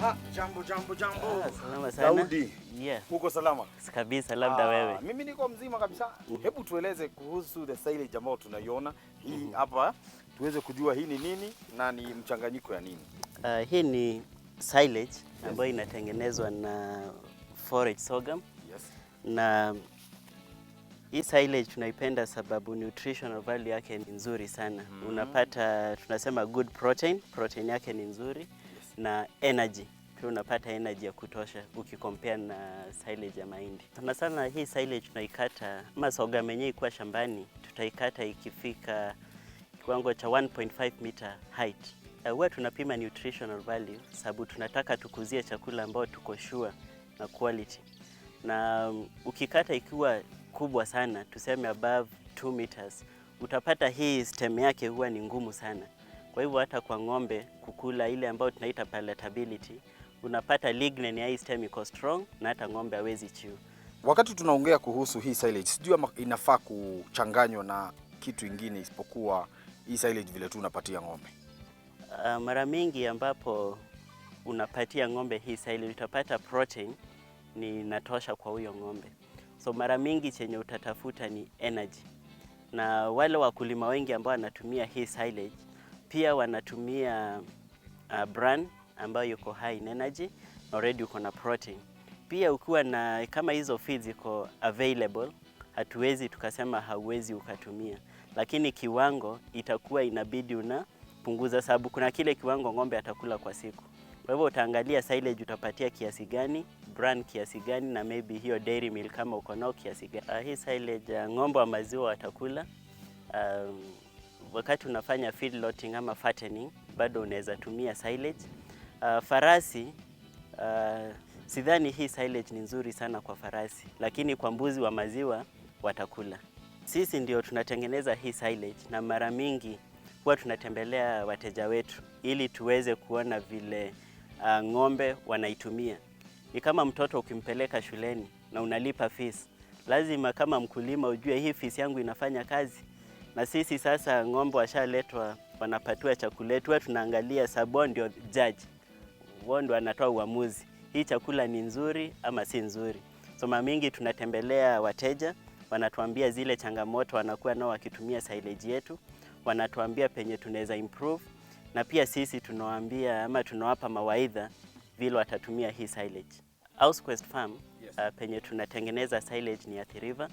Ha, jambo jambo jambo. Ah, salama sana. Daudi. Yeah. Uko salama? Kabisa, labda Ah, wewe. Mimi niko mzima kabisa. Hebu tueleze kuhusu the silage ambayo tunaiona hii hapa, tuweze kujua hii ni nini na ni mchanganyiko ya nini. Hii ni silage ambayo inatengenezwa na forage sorghum na hii silage tunaipenda sababu nutritional value yake ni nzuri sana. Unapata, tunasema, good protein, protein yake ni nzuri na energy pia, unapata energy ya kutosha ukicompare na silage ya mahindi. Sana sana hii silage tunaikata, ama sorghum yenyewe ikuwa shambani, tutaikata ikifika kiwango cha 1.5 meter height. Huwa tunapima nutritional value sababu tunataka tukuzie chakula ambao tuko sure na quality. Na ukikata ikiwa kubwa sana, tuseme above 2 meters, utapata hii stem yake huwa ni ngumu sana. Kwa hivyo hata kwa ng'ombe kukula, ile ambayo tunaita palatability, unapata lignin ya hii stem iko strong na hata ng'ombe hawezi chew. Wakati tunaongea kuhusu hii silage, sijui ama inafaa kuchanganywa na kitu ingine isipokuwa hii silage vile tu unapatia ng'ombe. Mara mingi ambapo unapatia ng'ombe hii silage, utapata protein ni inatosha kwa huyo ng'ombe. So mara mingi chenye utatafuta ni energy, na wale wakulima wengi ambao wanatumia hii silage pia wanatumia bran ambayo iko high in energy na already uko na protein. Pia ukiwa na kama hizo feeds iko available, hatuwezi tukasema hauwezi ukatumia, lakini kiwango itakuwa inabidi unapunguza, sababu kuna kile kiwango ng'ombe atakula kwa siku. Kwa hivyo utaangalia silage utapatia kiasi gani, bran kiasi gani, na maybe hiyo dairy meal kama uko nao kiasi gani. Hii silage, ng'ombe wa maziwa watakula. Wakati unafanya feed lotting ama fattening bado unaweza tumia silage. Farasi, sidhani hii silage ni nzuri sana kwa farasi, lakini kwa mbuzi wa maziwa watakula. Sisi ndio tunatengeneza hii silage na mara mingi huwa tunatembelea wateja wetu ili tuweze kuona vile ng'ombe wanaitumia. Ni kama mtoto ukimpeleka shuleni na unalipa fees, lazima kama mkulima ujue hii fees yangu inafanya kazi. Na sisi sasa ng'ombe washaletwa, wanapatiwa chakula yetu, huwa tunaangalia sababu wao ndio judge, wao ndio wanatoa uamuzi, hii chakula ni nzuri ama si nzuri. So mara mingi tunatembelea wateja, wanatuambia zile changamoto wanakuwa nao wakitumia silage yetu, wanatuambia penye tunaweza improve, na pia sisi tunawaambia ama tunawapa mawaidha vile watatumia hii silage. Ausquest Farm, penye tunatengeneza silage ni Athi River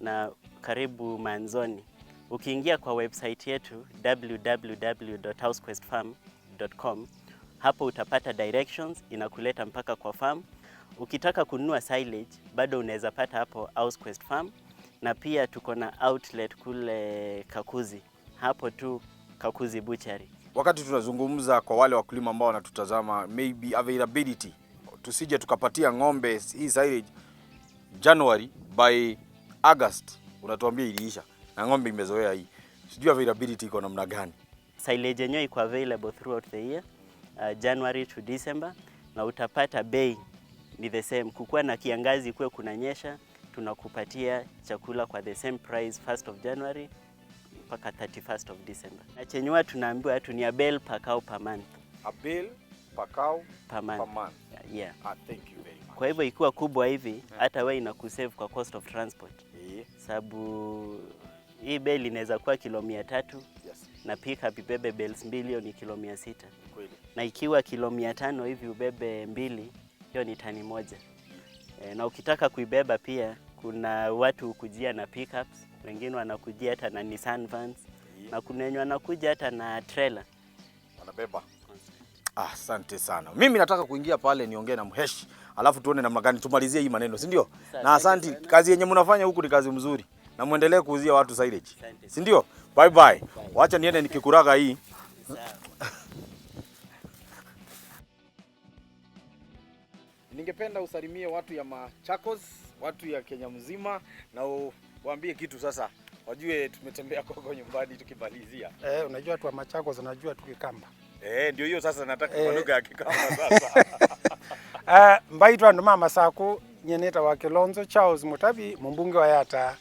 na karibu Manzoni. Ukiingia kwa website yetu www.ausquestfarm.com, hapo utapata directions inakuleta mpaka kwa farm. Ukitaka kununua silage bado unaweza pata hapo Ausquest Farm, na pia tuko na outlet kule Kakuzi, hapo tu Kakuzi Butchery. Wakati tunazungumza kwa wale wakulima ambao wanatutazama, maybe availability, tusije tukapatia ng'ombe hii silage January, by August unatuambia iliisha na ng'ombe imezoea hii. Sijui availability iko namna gani? Silage yenyewe iko available throughout the year, January to December, na utapata bei ni the same. Kukuwa na kiangazi, kuwe kunanyesha, tunakupatia chakula kwa the same price 1st of January mpaka 31st of December. Na chenye huwa tunaambiwa watu ni a bale per cow per month. A bale per cow Per month. Per month. Yeah. Ah, thank you very much. Kwa hivyo ikiwa kubwa hivi, hata wewe inakusave kwa cost of transport, sababu hii bale inaweza kuwa kilo 300 na pickup ibebe bales mbili, hiyo ni kilo 600. Na ikiwa kilo 500 hivi ubebe mbili, hiyo ni tani 1. E, na ukitaka kuibeba pia kuna watu hukujia na pickups, wengine wanakujia hata na Nissan vans na kuna wenye wanakuja hata na trailer. Wanabeba. Asante sana. Mimi nataka kuingia pale niongee na Mheshi, alafu tuone namna gani tumalizie hii maneno, si ndio? Na asanti, kazi yenye mnafanya huku ni kazi mzuri na muendelee kuuzia watu silage, Asante. si ndio? Bye bye. Wacha niende nikikuraga hii. Sawa. Ningependa usalimie watu ya Machakos, watu ya Kenya mzima na waambie kitu sasa, wajue tumetembea kwako nyumbani tukimalizia. Eh, unajua watu wa Machakos wanajua tu Kikamba. Eh, ndio hiyo sasa nataka kwa lugha ya Kikamba sasa. Mbaitwa andu ma Masaku nyeneta wa Kilonzo Charles Mutavi, mumbunge wa Yata,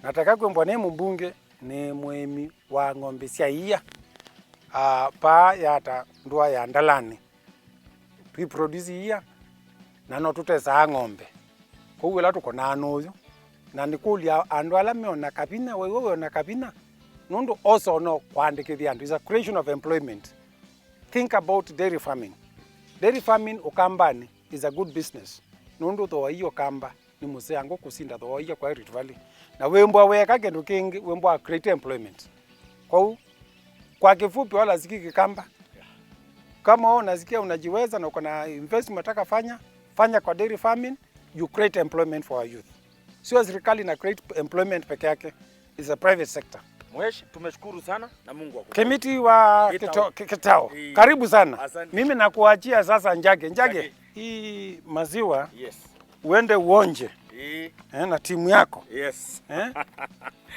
nataka kwembwa ni mumbunge ni mwemi wa ng'ombe sya iya pa Yata ndua ya Ndalani. Twi produce ia na no tutesaa ng'ombe koguo ila tukonaa nuyu na nikulia andu ala meona kavinya wewe weona kavinya nundu also no kwandikithia andu is a creation of employment. Think about dairy farming. Dairy farming Ukambani is a good business nundu thoa iyo kamba ni museango kusinda thoa iyo kwa Rift Valley na wembwa weka kindu kingi wembwa create employment. Kwa kwa kifupi wala sikiki kamba kama wewe unasikia unajiweza na uko na investment unataka fanya, fanya kwa dairy farming, you create employment for our youth. Sio serikali na create employment peke yake, is a private sector. Mwesh, tumeshukuru sana na Mungu akubariki. Kemiti wa Kitao. Kitao, karibu sana. Asante. Mimi nakuachia sasa Njage. Njage, Njage. Hii maziwa uende uonje na timu yako.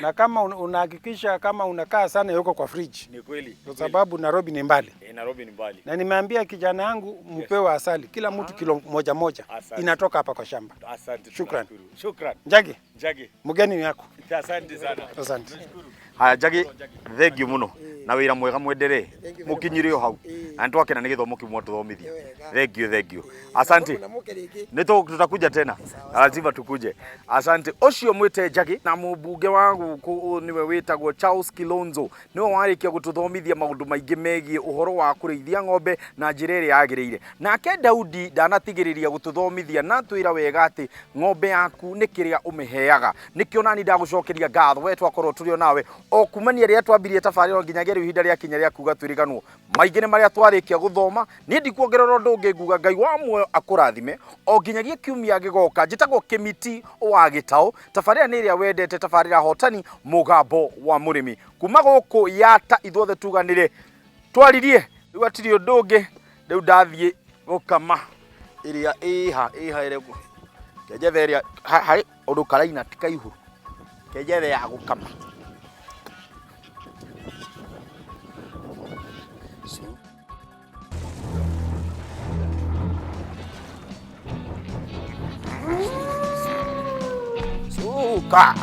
Na kama unahakikisha kama unakaa sana yuko kwa fridge. Ni kweli. Kwa sababu Nairobi ni mbali. Nairobi ni mbali. Na nimeambia kijana yangu mpewe asali kila mtu kilo moja moja. Asante. Inatoka hapa kwa shamba. Asante. Shukran. Tunashukuru. Shukran. Njage, Njage. mgeni wako. Asante sana. Asante. Haya Njagi, thank you muno na wira mwega mwenderee mukinyire o hau na nitwakena nĩ gĩthomo kĩu mwatũthomithia. Thank you, thank you, asante. Nĩ tutakuja tena, lazima tukuje. Asante. Ũcio mwĩte Njagi na mũmbunge wa gũkũ nĩwe wĩtagwo Charles Kilonzo, nĩwe warĩkia gũtũthomithia maũndũ maingĩ megiĩ ũhoro wa kũrĩithia ng'ombe na njĩra ĩrĩa yagĩrĩire. Nake Daudi ndanatigĩrĩria gũtũthomithia na twĩra wega atĩ ng'ombe yaku nĩ kĩrĩa ũmĩheaga. Nĩkĩo nani ndagũcokeria ngatho we twakorwo tũrĩ o nawe o kumania rĩrĩa twambirie tabarĩra nginyagia rĩu ihinda rĩakinya rĩa kuga twĩriganwo maingĩ nĩ marĩa twarĩkia gũthoma. Niĩ ndikuongerera ũndũ ũngĩ, nguga Ngai wa muoyo akũrathime o nginyagia kiumia gĩgoka. Njĩtagwo Kĩmiti wa Gĩtaũ, tabarĩra nĩ ĩrĩa wendete, tabarĩra hotani mũgambo wa mũrĩmi kuma gũkũ Yata. Ithuothe tuganĩre twaririe rĩu hatirĩ ũndũ ũngĩ, rĩu ndathiĩ gũkama ĩrĩa ĩha ĩha ĩrĩa kenjethe ĩrĩa harĩ ũndũ karaina ti kaihũ kenjethe ya gũkama. Suka.